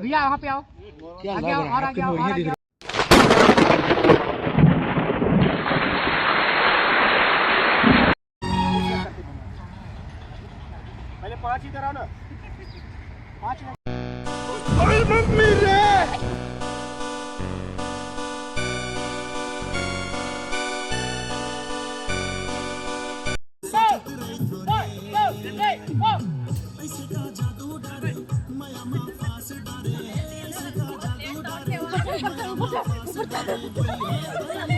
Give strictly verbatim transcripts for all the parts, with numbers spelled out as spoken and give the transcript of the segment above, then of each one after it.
रिया, वहाँ पे आओ। आगे आओ, और आगे आओ, और आगे आओ। पहले पाँच इधर आओ ना। पाँच। ओए मम्मी रे।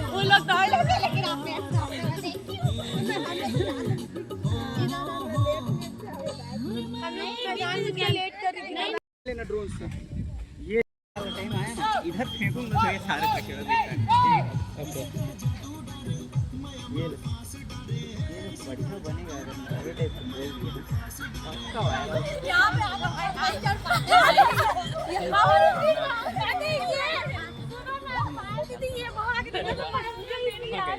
वो लोग दौड़ लेते, लेकिन आपने हम लोग का जान के लेट कर दी। लेना ड्रोन से। ये टाइम आया ना, इधर फेंकूंगा तो ये सारे पीछे हो जाएगा। ओके। ये लो। ये बढ़िया बनेगा अगर नॉर्वे टाइप का बोल दिया। पक्का वायरल। यहाँ पे आ जाओ, भाई, भाई, चढ़ पाते हैं। ये हमारे भी मार देंगे। सुनो ना, मार देंगे, ये भाग रही है, तो मार देंगे यार।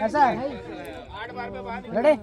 ऐसा है। रेडी?